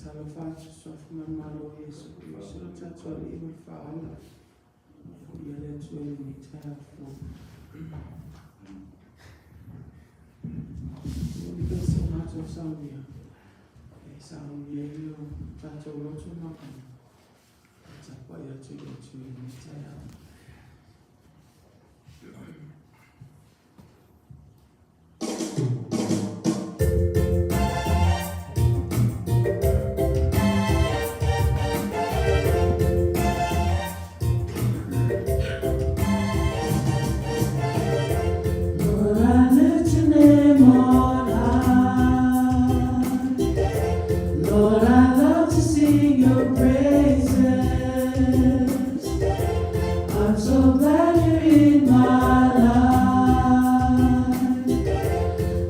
Talofa atu Suafa ma le Malo o Iesu Keriso lo tatou Alii ma le Faaola. Foia le Atua i lenei taeao fou. Momoli pea si o matou saunia e saunia ai o tatou loto ma agaga e tapuai atu i le Atua i lenei taeao. Lord, I lift your name on high. Lord, I love to sing your praises. I'm so glad you're in my life.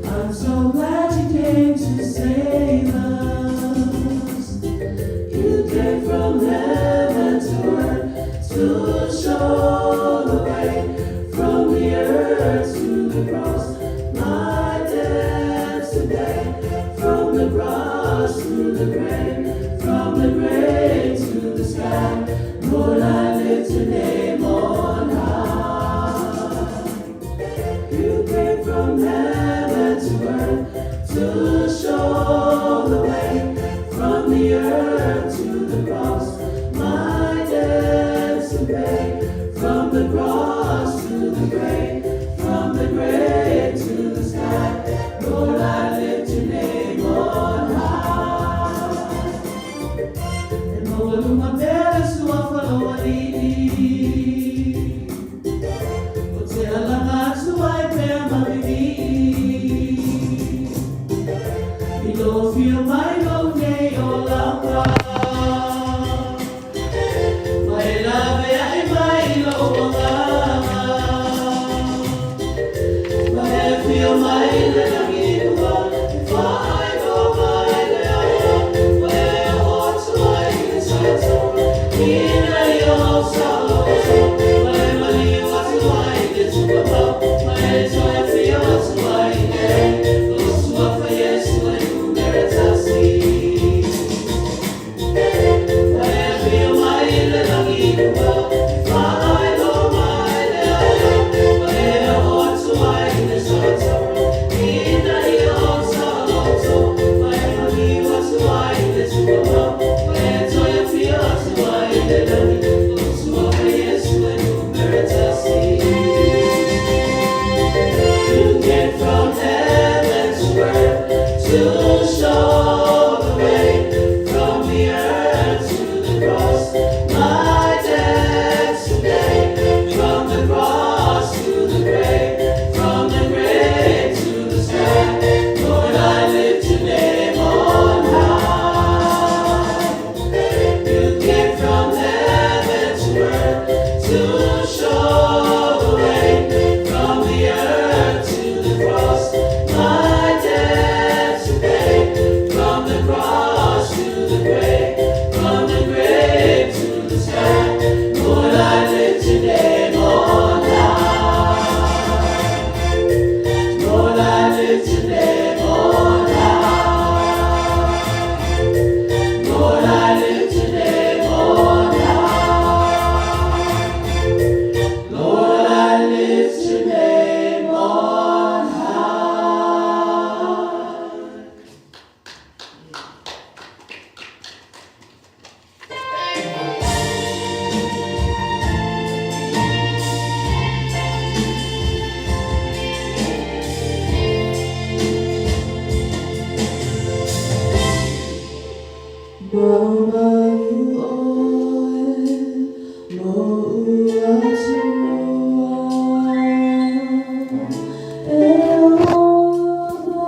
I'm so glad you came to save us. You came from heaven to earth to show the way from the earth to the cross. My debts to pay, from the cross to the grave, from the grave to the sky. Lord, I lift your name on high. You came from heaven to earth to show the way from the earth to the cross. My debts to pay, from the cross to the grave, from the grave to the sky. Lord, I lift your name on high. E maualuga pea le suafa o lou Alii, Ou te alaga atu ai pea ma vivii, I lou afio mai lou nei olaga, Ma e laveai mai i lou agaga, Ma e afio mai i le lagi ua faailoa mai le ala, Ma e oo atu ai i le saotaua Ina ia ou saoloto, Ma e maliu atu ai i le tuamau, Ma e toe afio atu ai i le lou suafa Iesu e numera tasi. Ma e afio mai i le lagi ua faailoa mai le ala, Ma e oo atu ai i le saotaua Ina ia ou saoloto, Ma e maliu atu ai i le tuamau, Ma e toe afio atu ai i le lagi lou suafa Iesu e numera tasi. You came from heaven to earth to show the way from the earth to the cross. My debts to pay, from the cross to the grave, from the grave to the sky. Lord, I lift your name on high. You came from heaven to earth to show the way from the earth to the cross. My debts to pay, from the cross to the grave, from the grave to the sky. Lord, I lift your name on high. Lord, I lift your name on high. Lord, I lift your name on high. Lord, I lift your name on high. Mamalu oe, lo'u Atua, e ona.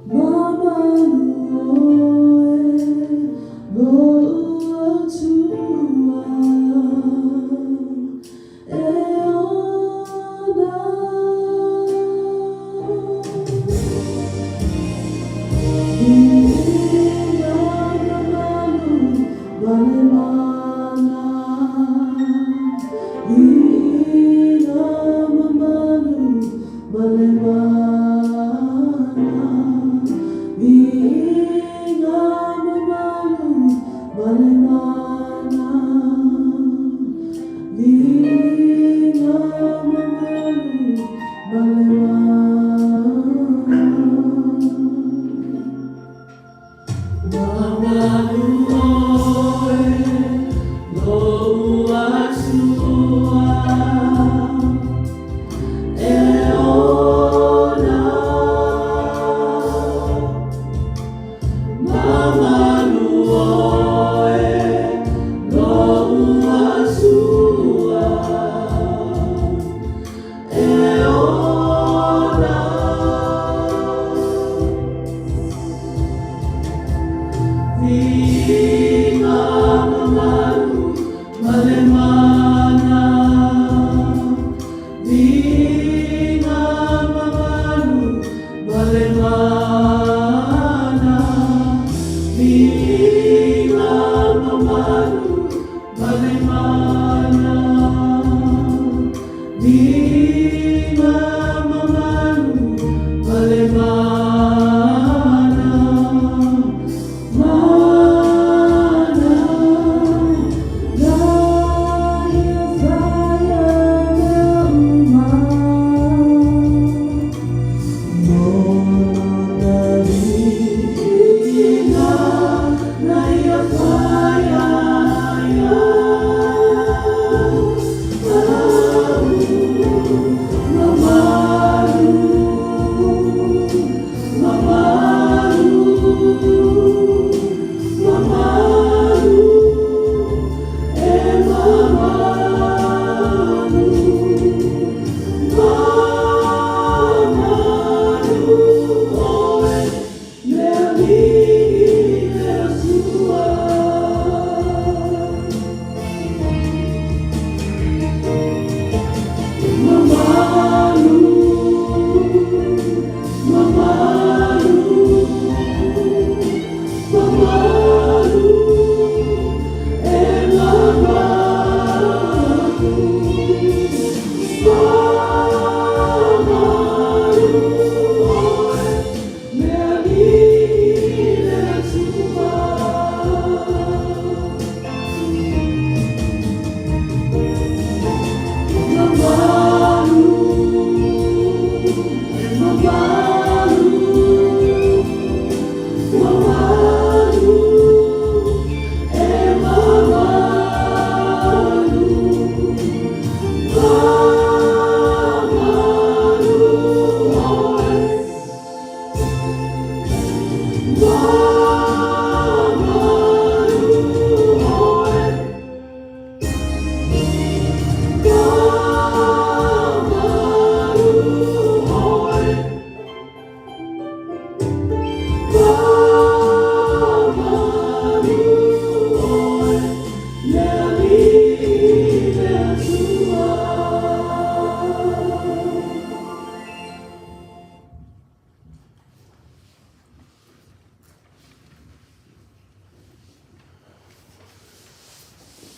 Mamalu oe, lo'u Atua, e ona. Balemana, Viiga mamalu, Balemana, Viiga mamalu, Balemana, Viiga mamalu, Balemana.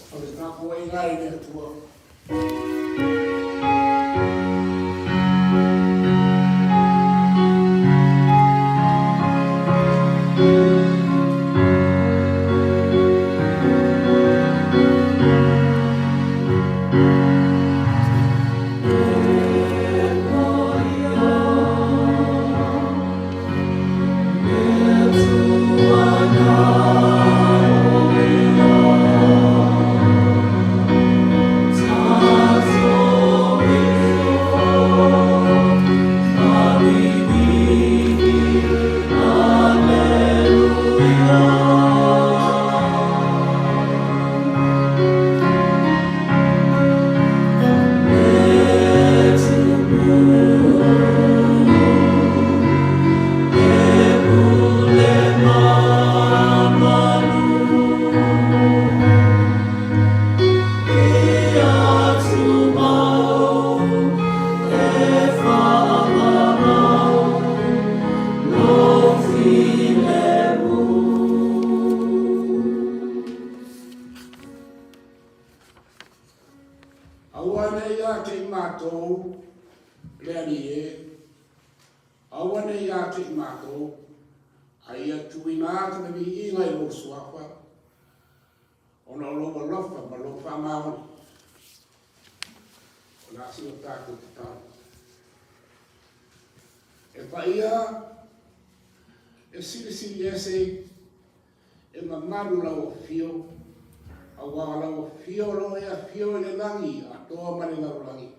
O le tapuaiga i le Atua. Aua nei ia te i mātou, le Alii e, aua nei ia te i mātou, a ia tuuina atu le viiga i lou suafa, ona o lou alofa ma lou faamaoni. O le a sina tatou tatalo. E paia, e silisili ese, E mamalu lau afio, aua o lau afio o lo o e afio i le lagi atoa ma le lalolagi.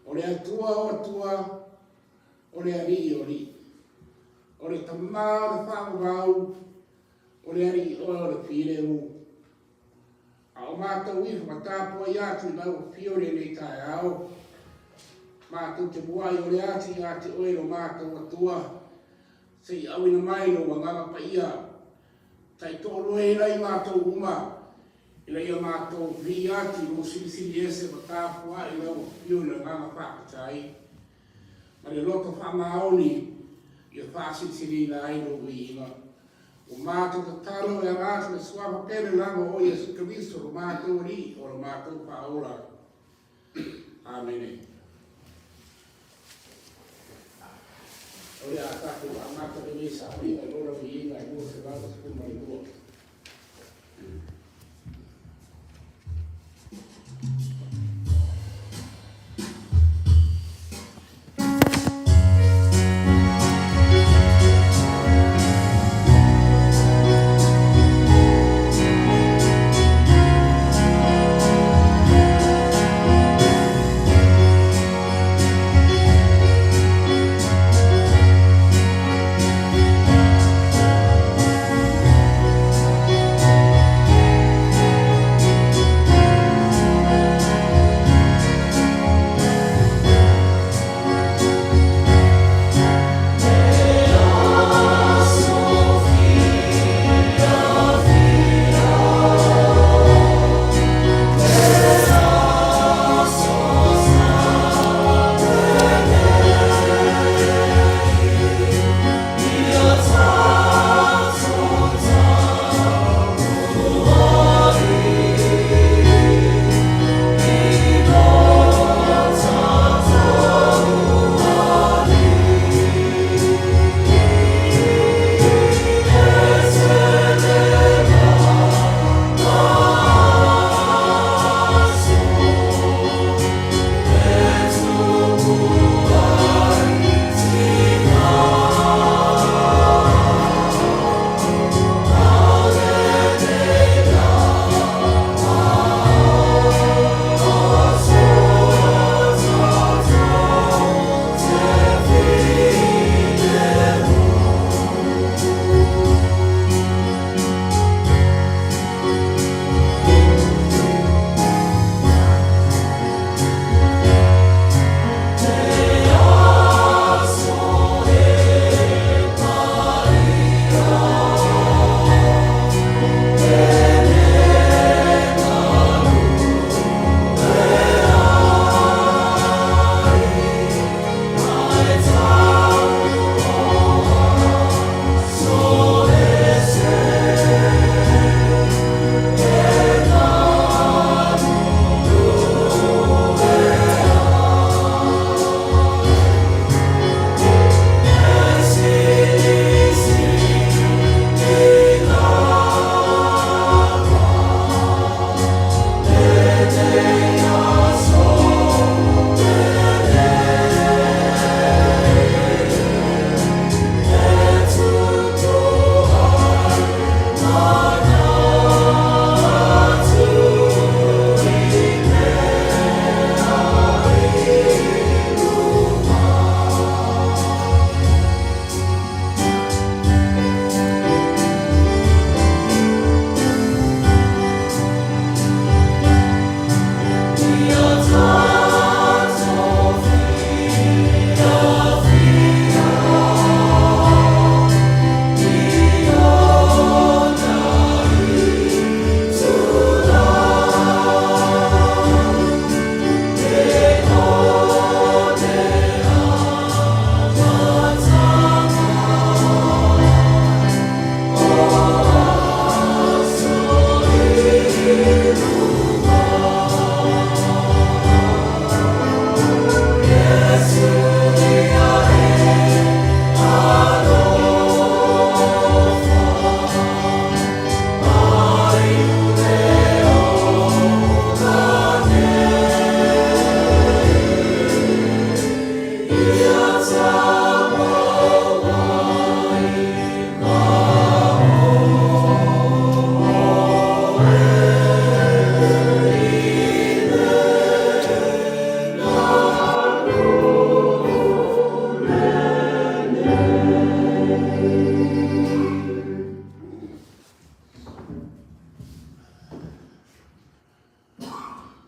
O le Atua o Atua, o le Alii o Alii, o le Tama o le Faavavau, o le Alii oe o le Filemu. A o matou ifo ka tapuai atu i lau afio i lenei taeao, matou te muai ole atu ia te oe lo matou Atua, Se i auina mai lou Agaga Paia, taitoalua ai la i matou uma Ina ia matou vii atu i lou silisili ese ma tapuai lau Afio i le agaga faafetai ma le loto faamaoni ia faasilisiliina ai lou viiga. Ua matou tatalo e ala atu i le Suafa pele lava o Iesu Keriso lo matou Alii o lo matou Faaola. Amene. O le a tatou amata lenei sauniga i lona viiga e 212.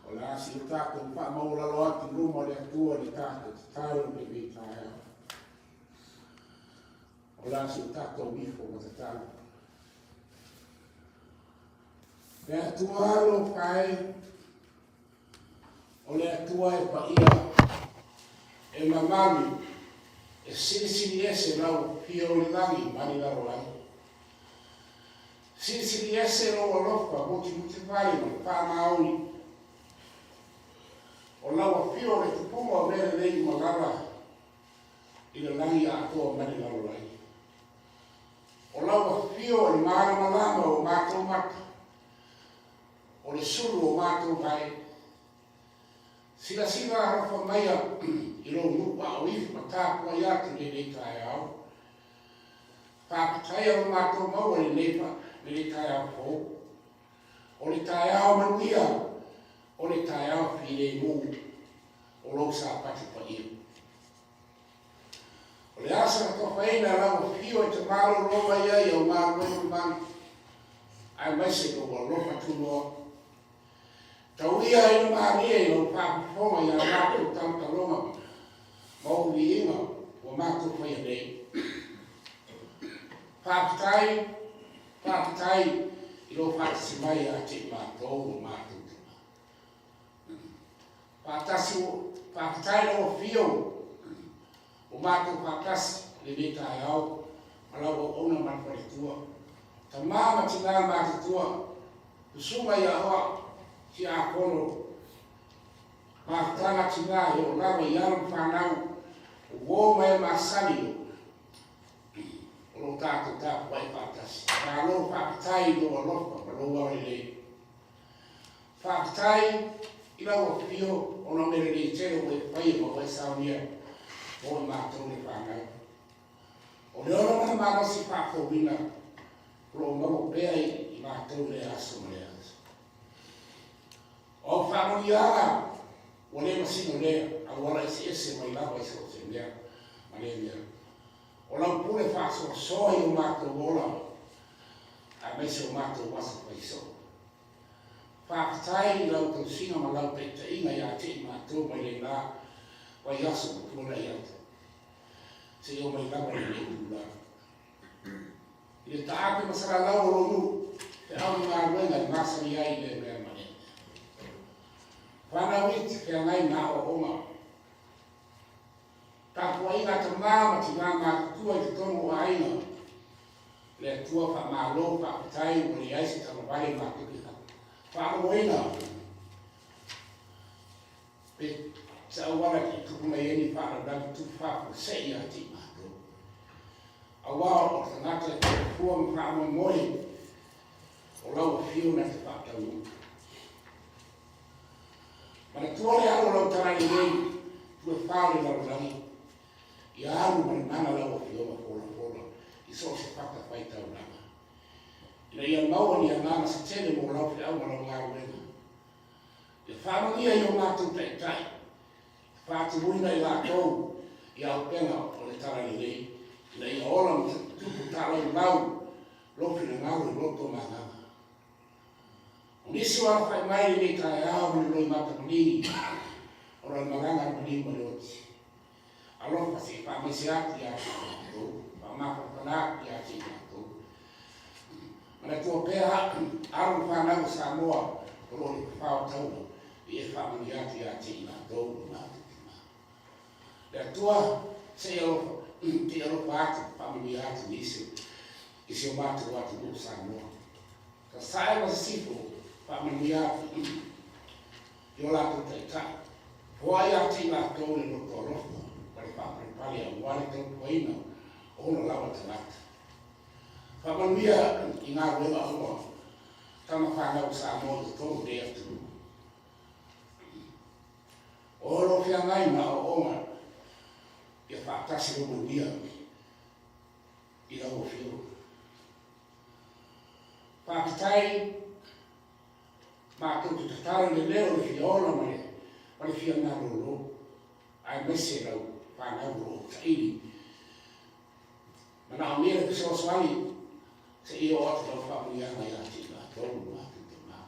O le a si o tatou faamaualalo atu i luma o le Atua i le tatou tatalo i lenei taeao. O le a si o tatou ifo ma tatalo. Le Atua alofa e, o le Atua e paia, e mamalu, e silisili ese lau afio i le lagi ma le lalolagi. Silisili ese lou alofa mutimutivai ma le faamaoni. O lau afio o le tupuga o mea lelei uma lava i le lagi atoa ma le lalolagi. O lau afio o le malamalama o matou mata, o le sulu o matou vae. Silasila alofa maia i lou nuu ao ifo ma tapuai atu i lenei taeao. Faafetaia lo matou maua i lenei taeao fou. O le taeao manuia, o le taeao filemu o lou Sapati paia. O le aso na tofaina e lau afio e te malolo mai ai au galuega mamalu, aemaise lou alofa tunoa. Tau ia ina malie i lau faafofoga i a matou talotaloga ma ou viiga ua matou faia nei. Faafetai, faafetai i lou faatasi mai ia te i matou o matou tama. Faatasi, faafetai lau afio ua matou faatasi i lenei taeao ma lau auauna ma le faletua. Tama ma tina matutua, susuga ia oa, tiakono, mafutaga tina e oo lava i alo ma fanau, uo ma e masani o lo tatou tapuai faatasi. Malo faafetai i lou alofa ma lou agalelei. Faafetai i lau afio ona o mea lelei tele ua e faia ma ua e saunia mo i matou le fanau. O le ola ma le malosi faafouina o lo o maua pea i matou i lea aso ma lea aso. O au faamanuiaga ua le masino lea auala eseese mai lava i so o se mea ma lea mea. O lau pule faasoasoa i o matou ola aemaise o matou aso faisoo. Faafetai i lau tausiga ma lau taitaiga ia te i matou mai lena vaiaso ua tuanai atu, seia oo mai lava i lenei tulaga. I le taape ma salalau o lou nuu, feau ma galuega e masani ai i lea mea ma lea mea. Whanau iti, feagai ma aoaoga. Tapuaiga a tamā ma tinā matutua i totonu o aiga, Le Atua faamalo faafetai ua leai se talavale matou te faalogoina pe se auala e tupu mai ai ni faalavelave tupu faafuasei ia te i matou. Aua o le tagata e fuafua ma faamoemoe o lau afio na te faataunuu. Manatua le alu o lau talalelei tue fa o le lalolagi Ia alu ma le mana lau Afioga folafola i so o se fata fai taulaga, ina ia maua ni agaga se tele mo lau feau ma lau galuega. Ia faamanuia i o matou taitai, faatumuina i latou i auupega o le Talalelei, ina ia ola ma tupu taalaulau lou finagalo i loto ma agaga. O nisi o alafai mai lenei taeao ma le loimata maligi ona o le malaga a le maliu ma le oti. Alofa se i faamaise atu ia te matou, faamafanafana atu ia te matou. Manatua pea alo ma fanau o Samoa o lo o i le fafao taua i e faamanuia atu ia te i matou o matou tima. Le Atua se i alofa, te i alofa atu, faamanuia atu nisi i si o matou atunuu Samoa. Sasae ma Sisifo, faamanuia atu i o latou taitai. Foai ia te i latou le loto alofa ma le faapalepale aua le tautuaina o ona lava tagata. Faamanuia i galuega uma tama fanau o Samoa i totonu o nei atunuu. O lo o feagai ma aoaoga ia faatasi lou manuia i lau Afioga. Faafetai matou te tatalo i le leo o le fia ola ma le ma le fia malolo, aemaise lau fanau o lo o taili. Manaomia le fesoasoani seia oo atu lau faamanuiaga ia te i latou ma matou tama.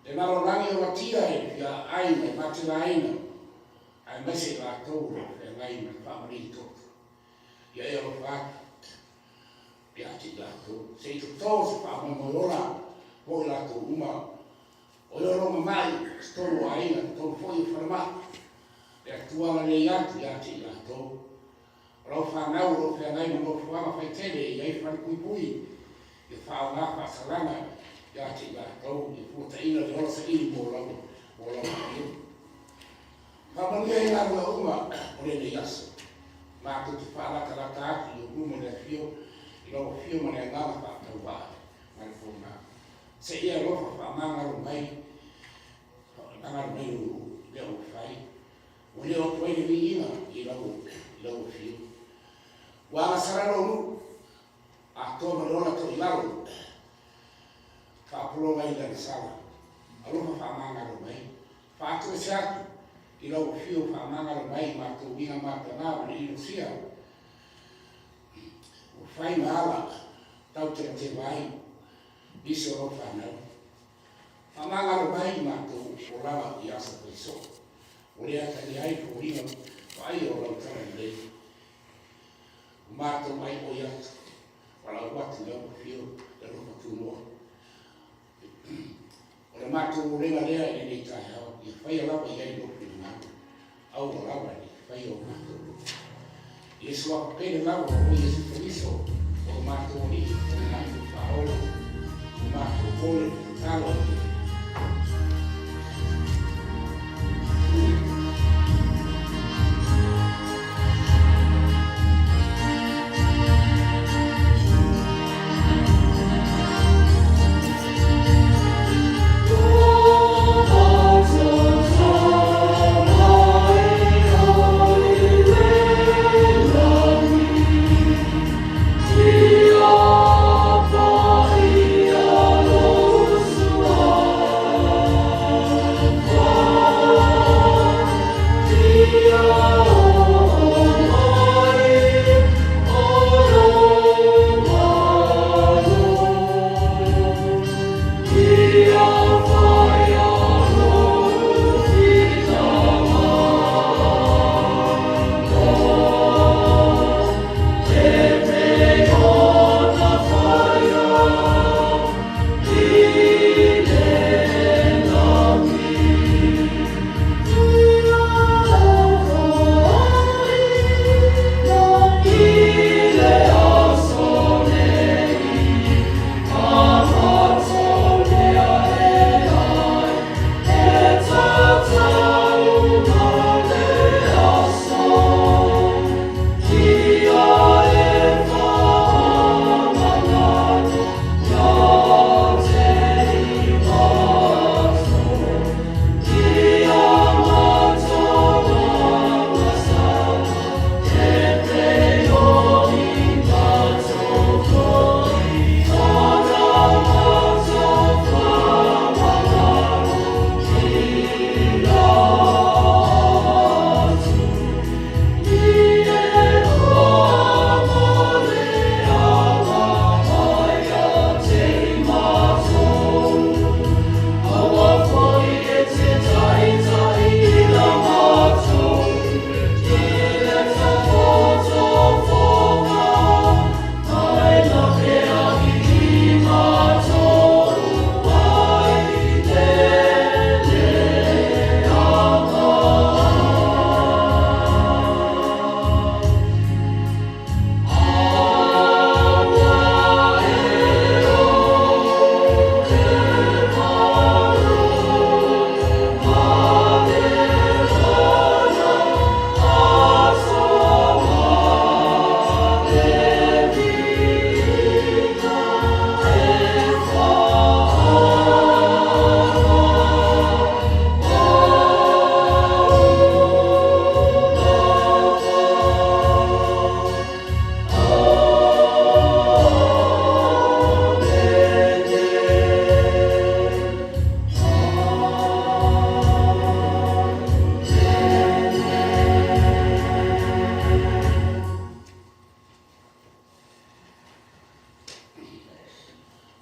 Le lalolagi o gatia i le fia aai ma e matelaina, aemaise i latou o lo o feagai ma le faamalii toto. Ia e alofa atu ia te i latou, se i toto se faamoemoe ola. Po i latou uma o e o lo o mamai i totonu o aiga, totonu foi o falemai. Le Atua agalelei atu ia te i latou. O lau fanau o lo o feagai ma nofoaga faitele e i ai falepuipui ia faaaoga faasalaga ia te i latou ia fuataina le ola saili mo lau mo lau afioga. Faamanuia i galuega uma o lenei aso. Matou te faalatalata atu i ou luma i le afio i lau afio ma le agaga faatauvaa ma le fona. Se i e alofa faamagalo mai faamagalo mai lou nuu i mea ua fai. Ua leo atu ai le viiga i lau i lau afio. Ua agasala lou nuu atoa ma le ola toilalo faapologa i le agasala. Alofa faamagalo mai. Faatoese atu i lau afio faamagalo mai i matou uiga mataga ma le inosia ua fai ma ala tau tevateva ai nisi o lau fanau. Faamagalo mai i matou olaga i aso faisoo ua le atagia ai foliga vaaia o lau talalelei. Ua matou aioi atu, valaau atu i lau afio le alofa tunoa. O le matou ulega lea i lenei taeao, ia faia lava i ai lou finagalo, aua lava ne i faia o matou loto. I le suafa pele lava o oe Iesu Keriso, o lo matou Alii ma lo matou Faaola, ua matou ole le tatalo i le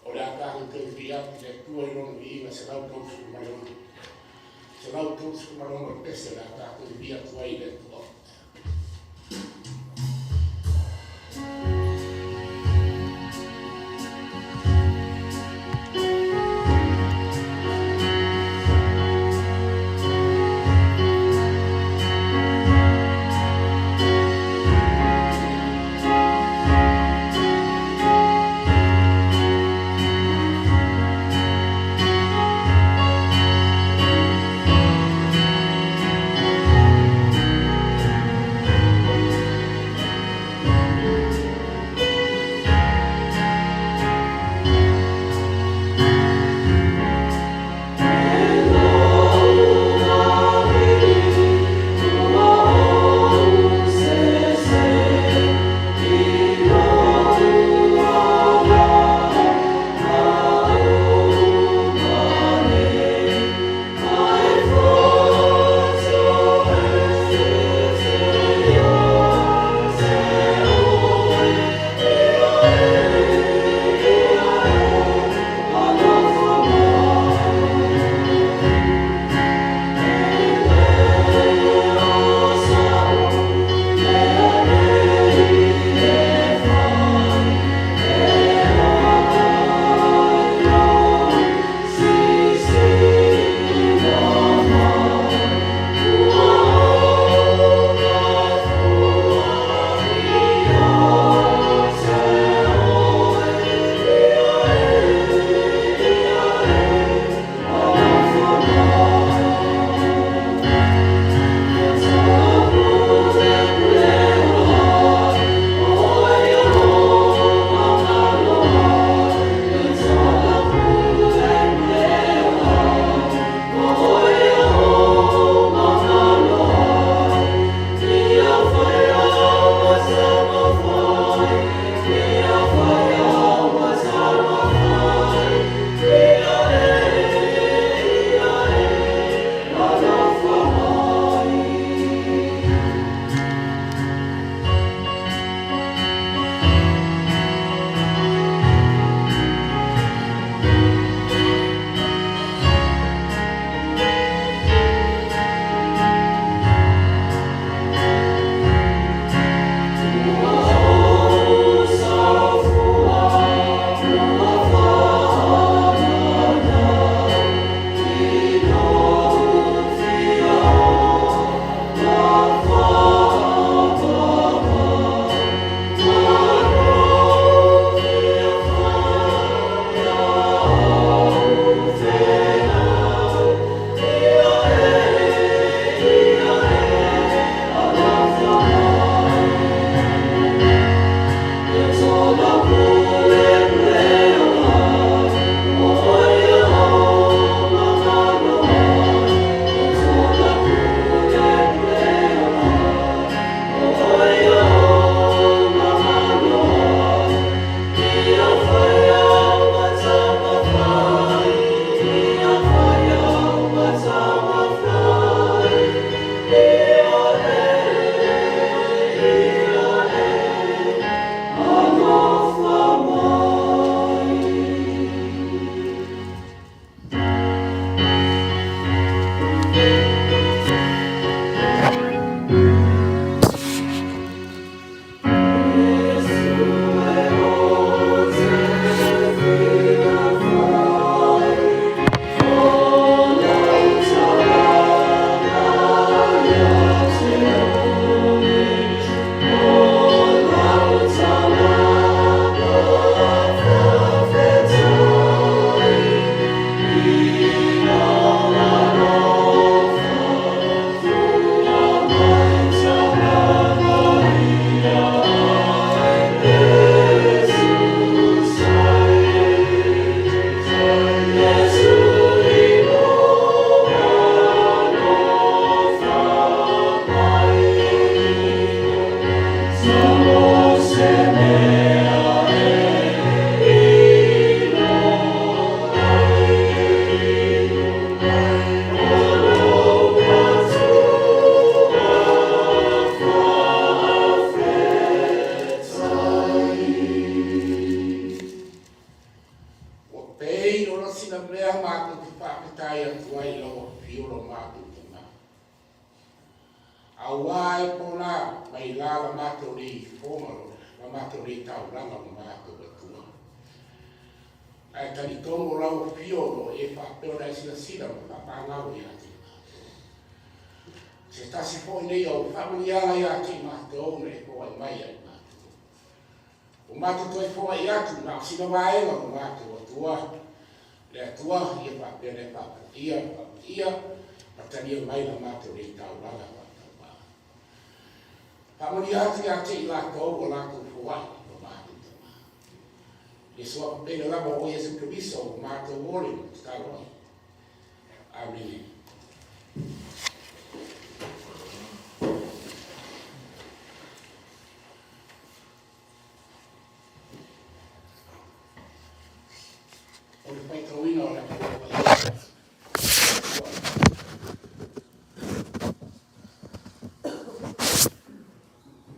O le a tatou toe vivii atu i le Atua i Lona viiga 136. 136 le pese o le a tatou vivii atu ai i le Atua. sina mea matou te faafetai atu ai i lau Afio lo matou Tama. Auā e pona mai la la matou nei fofoga la matou nei taulaga ma matou Atua. Ae talitonu o lau Afio o lo o e faapea ona e silasila ma faamagalo ia te i matou. Se tasi foi nei o faamanuiaga ia te i matou na e foai mai ia i matou. Ua matou toe foai atu na o sina vaega o matou Atua, le Atua ia faapea ona e faapaia, faapaia ma talia mai la matou nei taulaga faatauvaa. Faamanuia atu ia te i latou ua latou foai lo matou Tama. I le suafa pele lava o Iesu Keriso ua matou ole ma tatalo ai. Amene. O le faitauina o le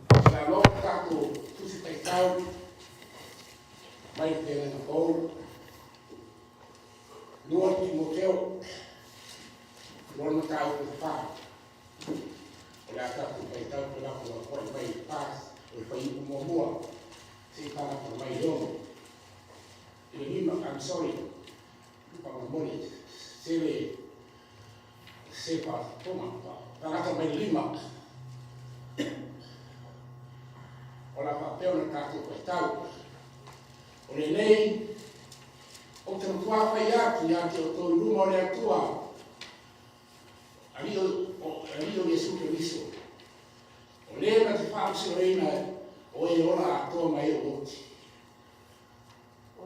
O le a loa tatou tusi faitau mai le Feagaiga Fou, 2 Timoteo, lona mataupu e 4. O le a tatou faitau felafolafoai mai le pa o le fuaiupu muamua seia faalata mai le ono i le lima, I'm sorry, faamolemole se le se faafofoga, faalata mai le lima. O le a faapea ona tatou faitau. O lenei, ou te matua fai atu ia te outou i luma o le Atua, Alii o, Alii o Iesu Keriso, o le na te faamasinoina o e ola atoa ma e ua oti.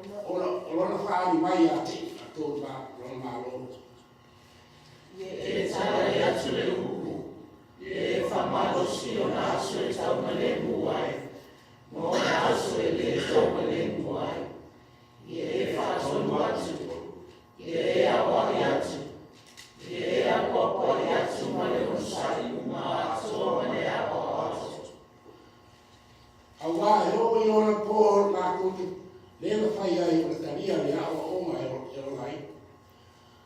Ona, o lona faaali mai ia te i matou ma lona Malo. Ia e talai atu le upu, ia e faamalosi ona aso e taugalemu ai, ma ona aso e le taugalemu ai. Ia e faatonu atu, ia e aoai atu, ia e apoapoai atu ma le onosai uma atoa ma le aoao atu. Auā e oo i ona po latou te le mafai ai ona talia le aoaoga e ola ai,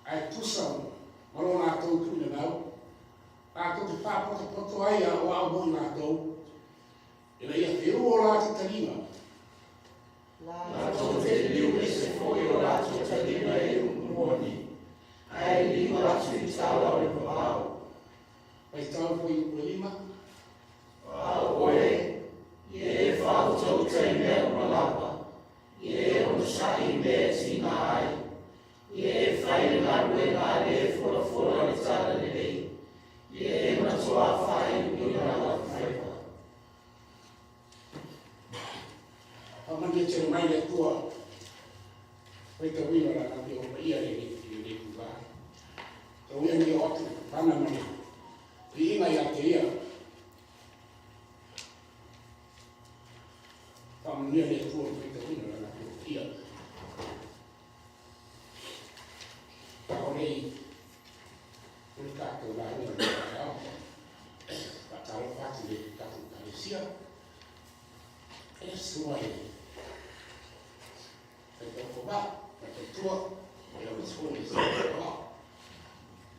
ae tusa ma lo latou tuuina nau, latou te faapotopoto ai e aoao mo i latou, ina ia feua o latou taliga. Latou te liliu ese foi o latou taliga i upu moni, ae liliu atu i tala o le vavao. Faitau fuaiupu e lima. A o oe, ia e faautauta i mea uma lava, ia e onosai i mea e tiga ai, ia e fai le galuega a le e folafola le talalelei, ia e matuā faaiuina lau faiva. Faamanuia tele mai le Atua faitauina o le a Afioga Paia i lenei itula. Tau ia ina ia oo atu le mana ma le viiga ia te Ia. Faamanuia le Atua i le faitauina o lana Afioga Paia. A o le i o le tatou lauga i le taeao, faatalofa atu i le tatou Ekalesia, e sua i faitau fomai, ma tautua, ia ma sua i le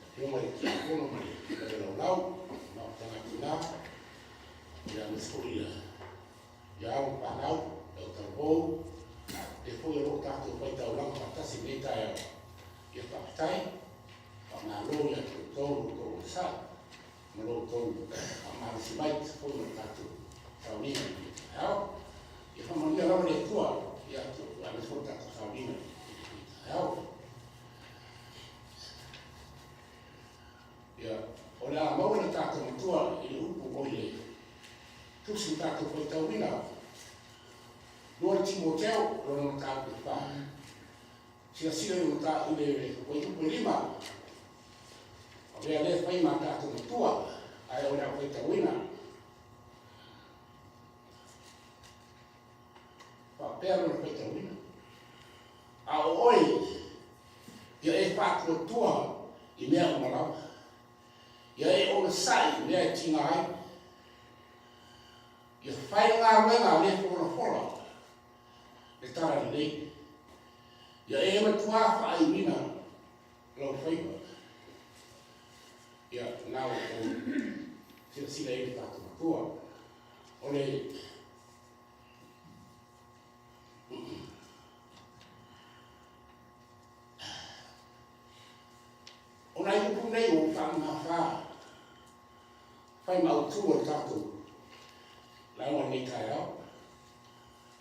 Afioga i le Tiakono ma le Laulau, ma o tagata ia ma sua ia alo fanau, lau talavou, e foi o loo tatou faitaulaga faatasi i lenei taeao. Ia faafetai, faamalo ia te outou lo outou onosai ma lo outou faamalosi mai i foi o le tatou sauniga i lenei taeao. Ia faamanuia lava le Atua ia te outou aemaise foi le tatou sauniga i lenei taeao. Ia, o le a maua le tatou Matua i le upu o i le tusi na tatou faitauina, 2 Timoteo, lona mataupu e 4. Silasila i le mataupu i le fuaiupu e 5, avea lea e fai ma tatou matua, ae o le a faitauina. Faapea lona faitauina. A o oe, ia e faatuatua i mea uma lava. Ia e onosai i mea e tiga ai. Ia fai le galuega a le folafola le talalelei. Ia e matuā faaiuina lau faiva. Ia, na o silasila i le tatou matua. O le O nai upu nei ua faamamafa fai ma autu o le tatou lauga i lenei taeao.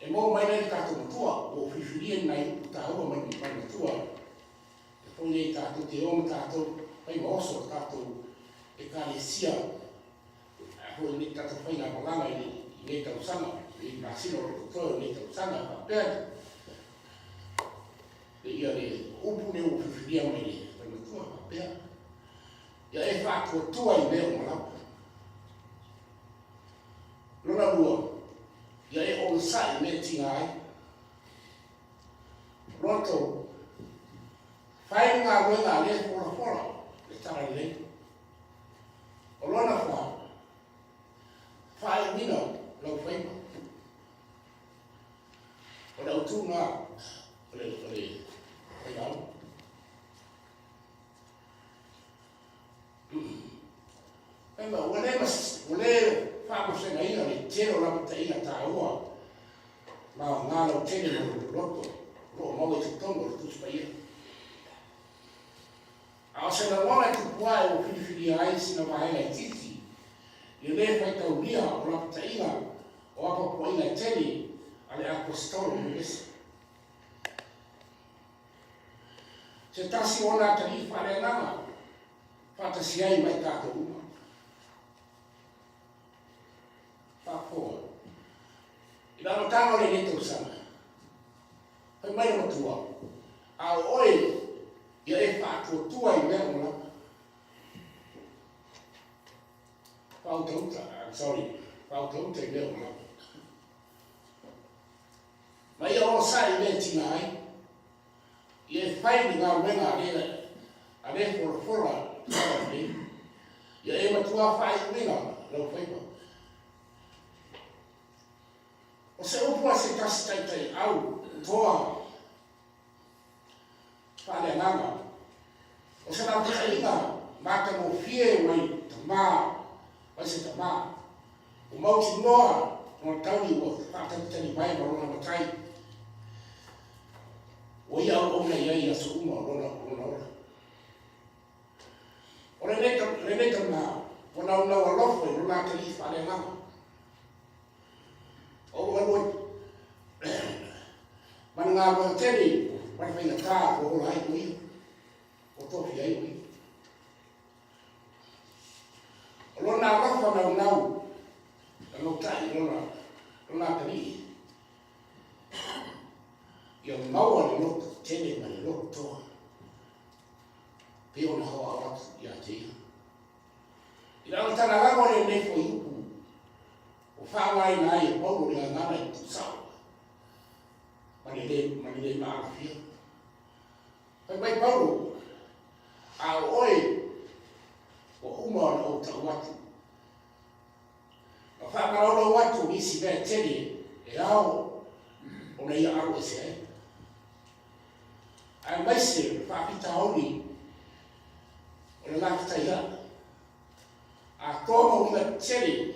E maua mai ai le tatou matua, ua ou filifilia ni nai upu taua mai le matua e foi nei tatou te o ma tatou fai ma oso o tatou ekalesia a foi nei tatou faigamalaga i lenei tausaga, i masina o lo o totoe o lenei tausaga faapea le ia le upu nei ua filifilia mai le matua faapea ia e faatuatua i mea uma lava. Lona lua, ia e onosai i mea e tiga ai. Lona tolu, fai le galuega a le folafola le tala lelei. O lona fa, faaiuina lau faiva. O le autu lena o le failauga. Fai mai, ua le, ua le faamosegaina le tele o lapataiga taua ma aoga lautele mo le loto o lo o maua i totonu o le Tusi Paia. A o se lagona e tupu ae ua filifilia ai sina vaega itiiti i le le faitaulia o lapataiga o apoapoaiga e tele a le Aposetolo Iunese. Se tasi o ona atalii faaleagaga faatasi ai ma i tatou uma. Faafofoga. I le amataga o lenei tausaga, fai mai le matua, a o oe ia e faatuatua i mea uma lava. Faautauta, I'm sorry, faautauta i mea uma lava. Ma ia onosai i mea e tiga ai. Ia e fai le galuega a le, a le folafola i tala nei. Ia e matua faaiuina lau faiva. O se upu a se tasi taitai au toa faaleagaga, o se lapataiga matagofie mai tamā mai se tamā, ua mautinoa lona tauli ua faatalitali mai ma lona matai, ua ia auauna i ai i aso uma o lona lona ola. O lenei, lenei tamā, ua naunau alofa i lona atalii faaleagaga. O ua galue ma le galuega tele ma le faigata ua ola ai o ia, ua tofia ai o ia. O lona alofa naunau na gautai i lona, lona atalii, ia maua le loto tele ma le loto toa, pei ona hoao atu ia te ia. I le amataga lava o lenei fuaiupu, ua faaaogaina ai e Paulo le gagana i tuusao ma le le, ma le le maalofia. Fai mai Paulo, A o oe, ua uma ona ou tau atu, ma faamalaulau atu nisi mea e tele e ao ona ia alo ese ai, aemaise o le faafitauli o le latataiaʻa, atoa ma uiga tele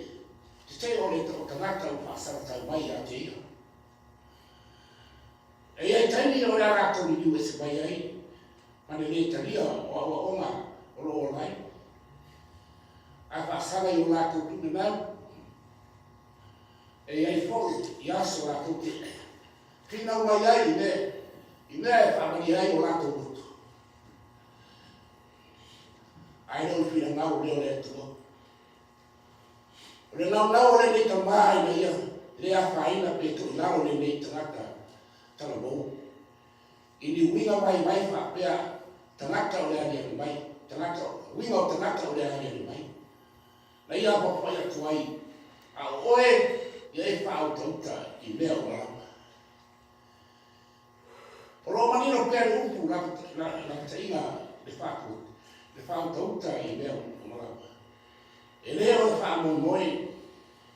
te tele o le o tagata ua faasalatau mai ia te ia. E i ai taimi o le a latou liliu ese mai ai ma le lē talia o aoaoga o lo o ola ai, ae faasala i o latou tuumanau. E i ai foi i aso latou te finau mai ai i mea i mea e faamalie ai o latou loto. Ae le o le finagalo lea o le Atua. O le naunau o lenei tamā ina ia le afaina pe toilalo lenei tagata talavou i ni uiga vaivai faapea tagata o le aliali mai, tagata, uiga o tagata o le aliali mai. Na ia apoapoai atu ai, a o oe ia e faautauta i mea uma lava. O lo o manino pea le upu lapataiga le faatu, le faautauta i mea uma lava. E le o le faamoemoe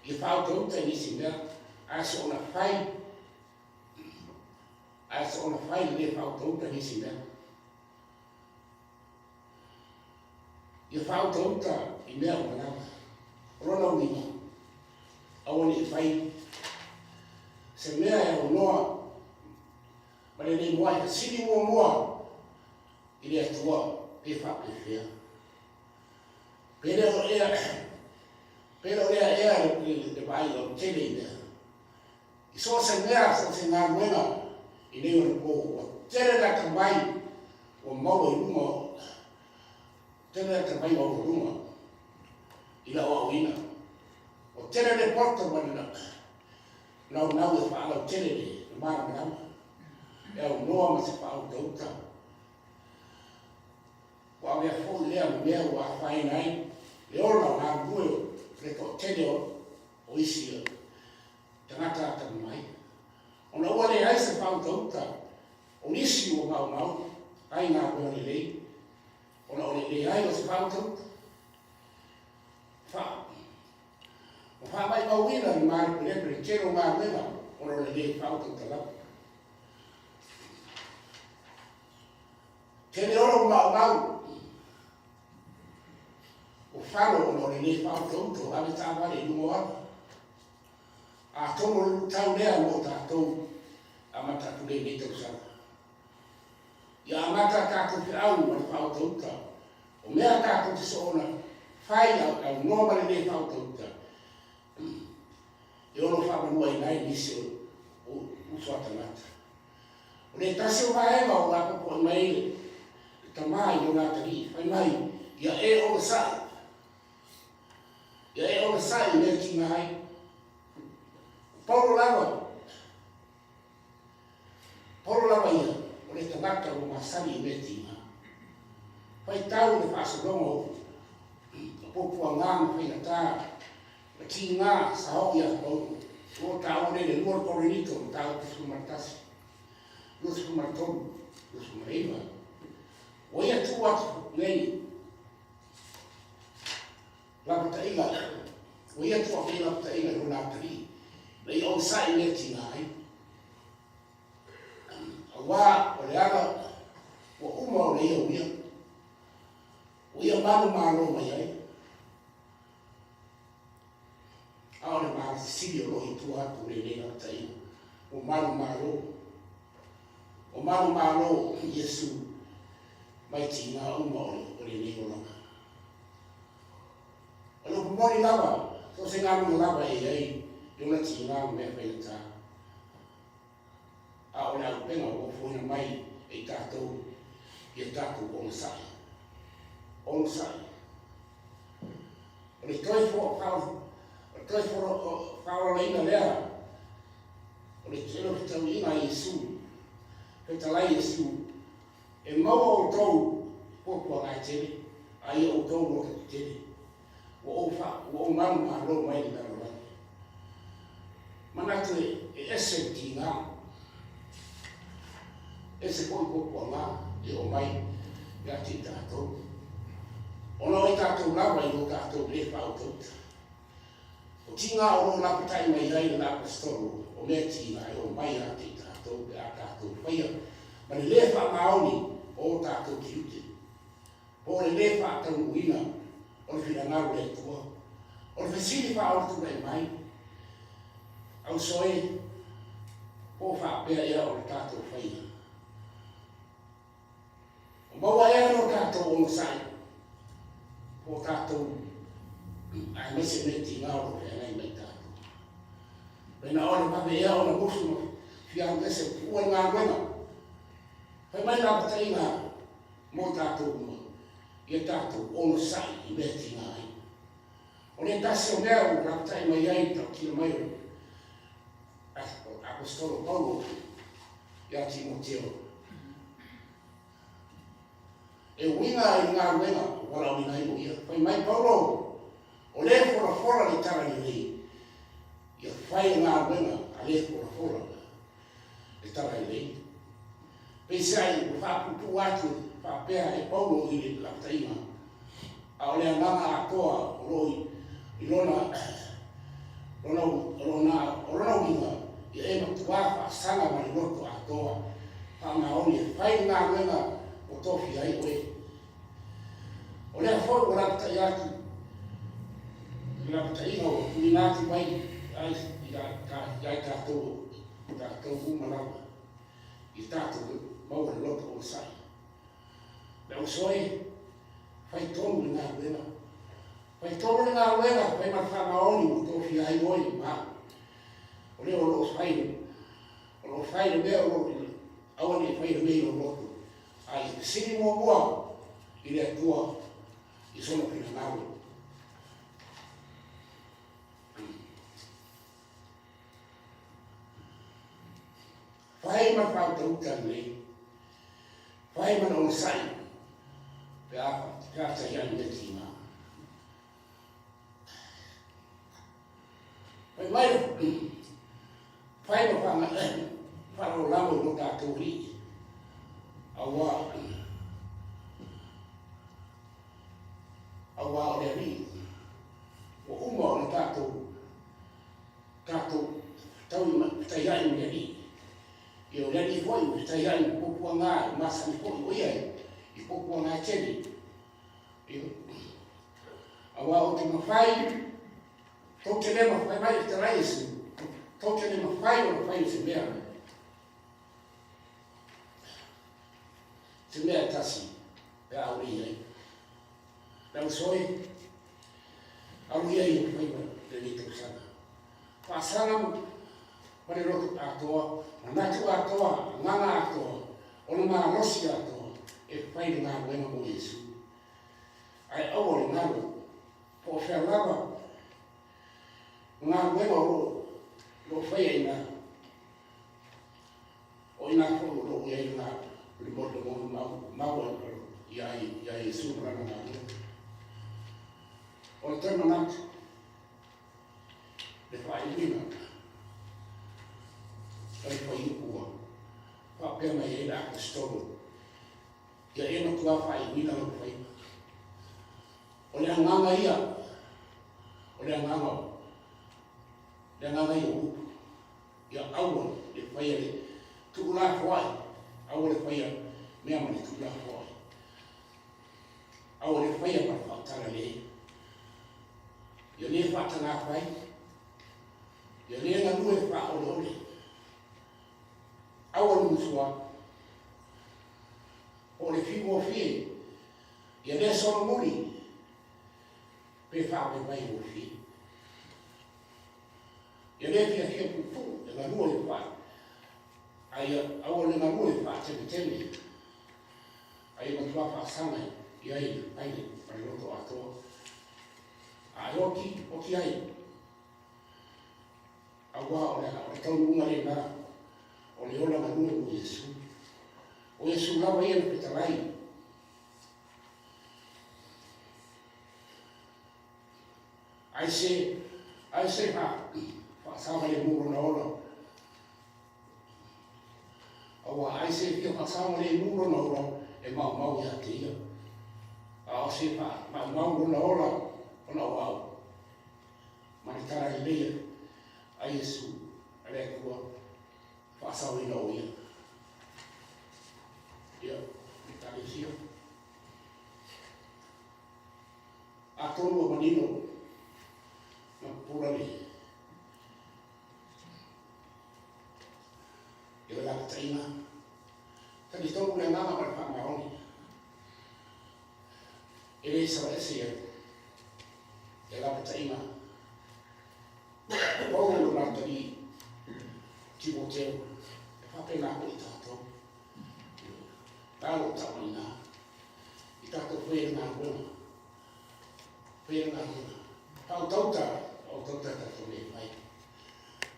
i le faautauta i nisi mea, ae soona fai. Ae soona fai le lē faautauta nisi mea. Ia faautauta i mea uma lava. O lona uiga, aua ne i fai se mea e aunoa ma le lē muai fesili muamua i le Atua pe faapefea. Pe le o ea, pe le o lea ea le vaai lautele i mea. I so o se mea, so o se galuega i nei ona po, ua tele le atamai ua maua i luga o, tele le atamai maualuga i le aoaoina. Ua tele le poto ma le naunau e faalautele le malamalama, e aunoa ma se faautauta. Ua avea foi lea ma mea ua afaina ai le ola o galulue o le toatele o isi tagata atamamai. Ona ua leai se faautauta o nisi ua maumau ai galuega lelei, ona o le leai o se faautauta. Fa, ua faamaumauina le malepelepe le tele o galuega ona o le le faautauta lava. Tele o lou maumau o falo ona o le le faautauta o ave taavale i luga o ala. Atonu o le luitau lea mo tatou amata atu nei i lenei tausaga. Ia amata a tatou feau ma le faautauta o mea tatou te soona fai a aunoa ma le le faautauta e ono faamanuaina ai nisi o uso a tagata. O le tasi o vaega o lapopo'i mai ai le tama i lona atalii, fai mai, Ia e onosai, ia e onosai i mea tiga ai. O Paulo lava, Paulo lava ia, o le tagata ua masani i mea tiga. Faitau i le faasologa o puapuaga ma faigata, ma tiga sa oo ia Paulo. O lo o taua nei le 2 Korinito mataupu 11, 23, 29. Ua ia tuu atu nei lapataiga, ua ia tuu atu nei lapataiga i lona atalii, ina ia onosai i mea tiga ai. Auā o le ala ua uma ona ia uia, ua ia manumalo mai ai. A o le malosi sili o lo o i tua atu o lenei lapataiga, ua manumalo. Ua manumalo Iesu mai tiga uma o lenei olaga. O le upu moni lava, so o se galuega lava e i ai i ona tiga ma mea faigata. A o le auupega ua ofoina mai e i tatou ia tatou onosai. Onosai. O le toe faaolaolaina lea o le tele o fetauiga a Iesu, fetalai Iesu, e maua outou puapuaga e tele, a ia outou loto tetele. Ua ou fa, ua ou manumalo mai le lalolagi. Manatu e ese le tiga, ese foi puapuaga e oo mai ia te i tatou. Ona o i tatou lava i lo tatou le faautauta. O tiga o lo o lapatai mai ai le Aposetolo o mea tiga e oo mai ia te i tatou pe a tatou faia ma le le faamaoni o o tatou tiute. Po o le lē faataunuuina o le finagalo o le Atua. O le fesili faaola tulai mai, Auso e, po o faapea ea o le tatou faiga? O maua ea lo tatou onosai po o tatou aemaise mea tiga o lo o feagai ma i tatou? Pe na o le vave ea ona musu ma fia alu ese tuua le galuega? Fai mai lapataiga mo tatou uma, ia tatou onosai i mea tiga ai. O le tasi o mea ua lapatai mai ai le tautino mai o le Aposetolo Paulo ia Timoteo, e uiga i le galuega ua valaauina ai o ia. Fai mai Paulo, o le folafola le tala lelei, ia fai le galuega a le folafola le tala lelei. Peiseai ua faapuupuu atu faapea e Paulo i le lapataiga, a o le agaga atoa o lo o i lona, lona, lona, o lona uiga, ia e matuā faasaga ma le loto atoa. Faamaoni e fai le galuega ua tofia ai oe. O lea foi ua lapataia atu i le lapataiga ua tuuina atu mai ia i tatou, tatou uma lava, i tatou maua le loto onosai. Le uso e, fai tonu le galuega. Fai tonu le galuega, fai ma le faamaoni ua tofia ai oe ma au. O lea o lo o fai, o lo o fai le mea o lo o aua ne i faia le mea i lou loto, a ia fesili muamua i le Atua i sona finagalo. Fai ma le faautauta lelei, fai ma le onosai pe a featai ai mea tiga. Fai mai, fai ma faalagolago i lo tatou Alii, auā, auā o le Alii ua uma ona tatou, tatou fetaiai ma le Alii. Ia o le Alii foi ua fetaiai ma puapuaga e masani foi o ia i puapuaga e tele. Aua ou te mafai, tou te le mafai mai fetalai Iesu, tou te le mafai ona fai o se mea, se mea e tasi pe a ua i ai. Le uso e, alu ia i ou faiva i lenei tausaga. Faasaga ma le loto atoa, manatu atoa, agaga atoa, ona malosi atoa e fai le galuega mo Iesu. Ae aua le galo, po o fea lava galuega o lo o faia i ina, o ina foi o lo o i ai le mau ia Iesu ma lana galuega. O le toe manatu, le faaiuina o le fuaiupu ua faapea mai ai le Aposetolo, Ia e matua faaiuina lou faiva. O le agaga ia, o le agaga, le agaga ia o upu. Ia aua le faia le tuulafoai, aua le faia mea ma le tuulafoai. Aua le faia ma le faautala le. Ia le faatagafai, ia le galue faaoleole. Aua le musua, po o le fiugofie, ia le solomuli, pe faavaivai gofie. Ia le fiafia puupuu e galue e faa, a ia aua le galue e faatemeteme, a ia matua faasaga i ai ai le ma le loto atoa. A e oti, oti ai, Aua o le o le taunuuga lena o le ola galue mo Iesu. O Iesu lava ia na fetalai. Ai se, ai se fa, faasaogalemu lona ola. Aua ai se fia faasaogalemu lona ola e maumau ia te ia. A o se fa, maumau lona ola ona o au. Ma le tala lelei a Iesu a le Atua faasaoina o ia. Ia, Ekalesia. Atonu ua manino na pupula le ia le lapataiga. Talitonu le agaga ma le faamaoni. E le saoese ia ia lapataiga. Paulo ma Tali Timoteo, e faapena foi i tatou. Talo tau mai ina, i tatou faia le galuega, faia le galuega. Faautauta, faautauta tatou mea e fai.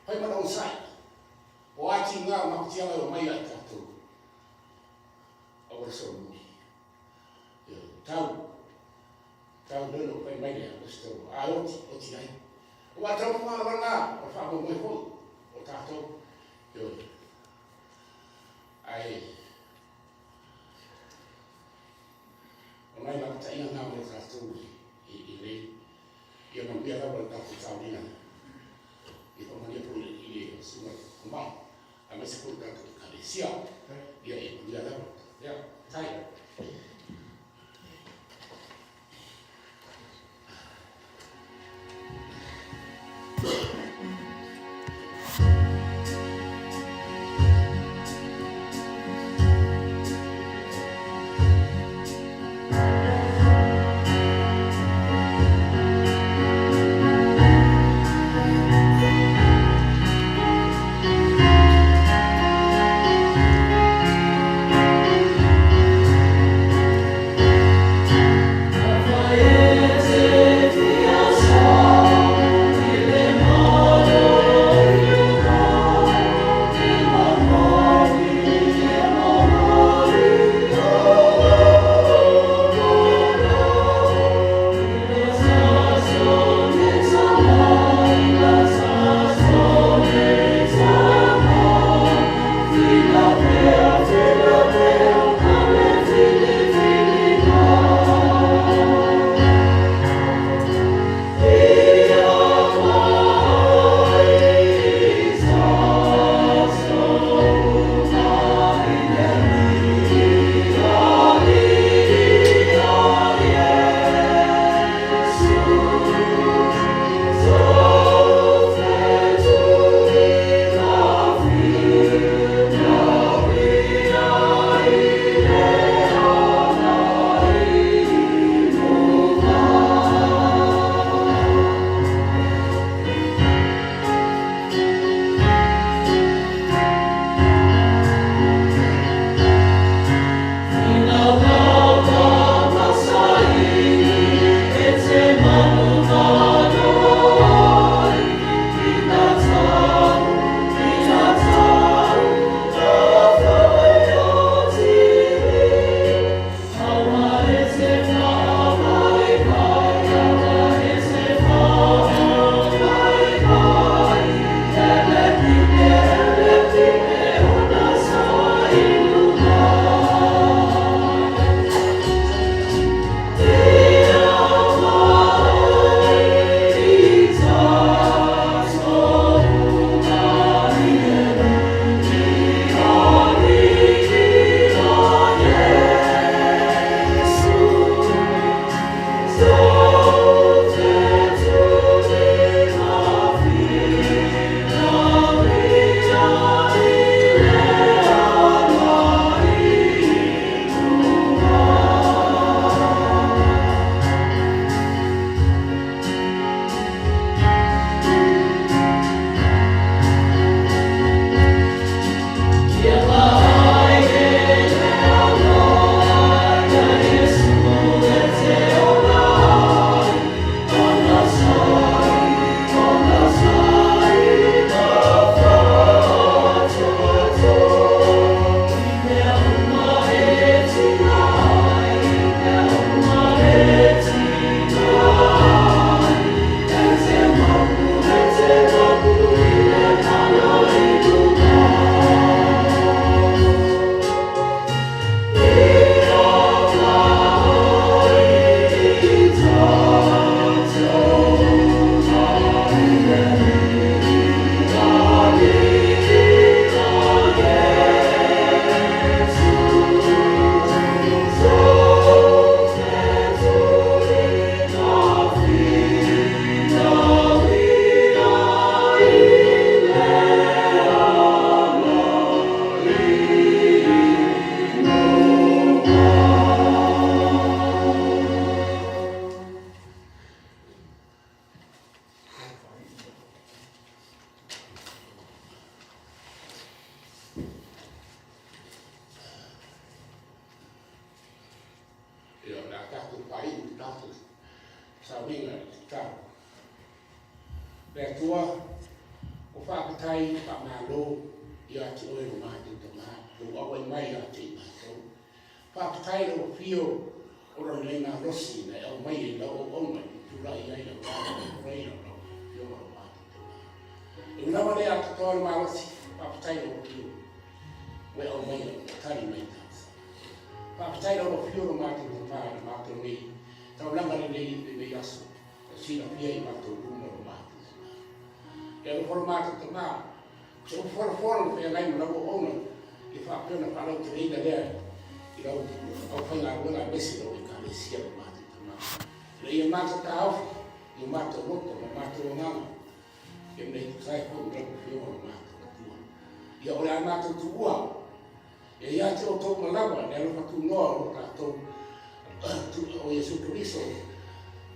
Fai ma le onosai, o a tiga o mafatiaga e omai ia i tatou, aua le solomuli. Tau, tau lele o fai mai le Aposetolo, a oti, oti ai. Aua taunuuga lava lena o le faamoemoe foi o tatou. Ioe. Ae o nai lapataiga na mo tatou i nei. Ia manuia lava le tatou sauniga. Ia faamanuia foi i le susuga i le Komai, aemaise foi le tatou Ekalesia. Ia e manuia lava. Ia, tai. Ia, o le a tatou faaiu i le tatou sauniga i le tatalo. Le Atua, ua faafetai faamalo ia te oe lo matou Tama, lou auai mai ia te i matou. Faafetai i lou afio o lou lelei malosi na e aumaia i lau auauna i tulai ai aua le folaina o lau Afioga lo matou Tama. E ui lava lea atoatoa le malosi, faafetai i lou afio ua e aumaia ua tali mai talosaga. Faafetai i lau Afio lo matou Tama i le matou nei taulaga lelei i lenei aso e silafia i matou luma lo matou Tama. E alofa lo matou Tama, se upu folafola na feagai ma lau auauna Ia faapea ona faalauteleina lea i lau aufaigaluega aemaise lau Ekalesia ma matou tama. Ina ia matou taofi i o matou loto ma matou agaga, ia ina ia tusa ai foi ma lau Afioga lo matou Atua. Ia o le a matou tuua, ia ia te outou uma lava le alofa tunoa o lo tatou o Iesu Keriso,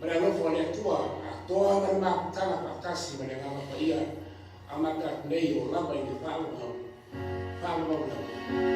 ma le alofa o le Atua atoa ma le mafutaga faatasi ma le Agaga Paia, amata atu nei o lava i le faavavau, faavavau lava.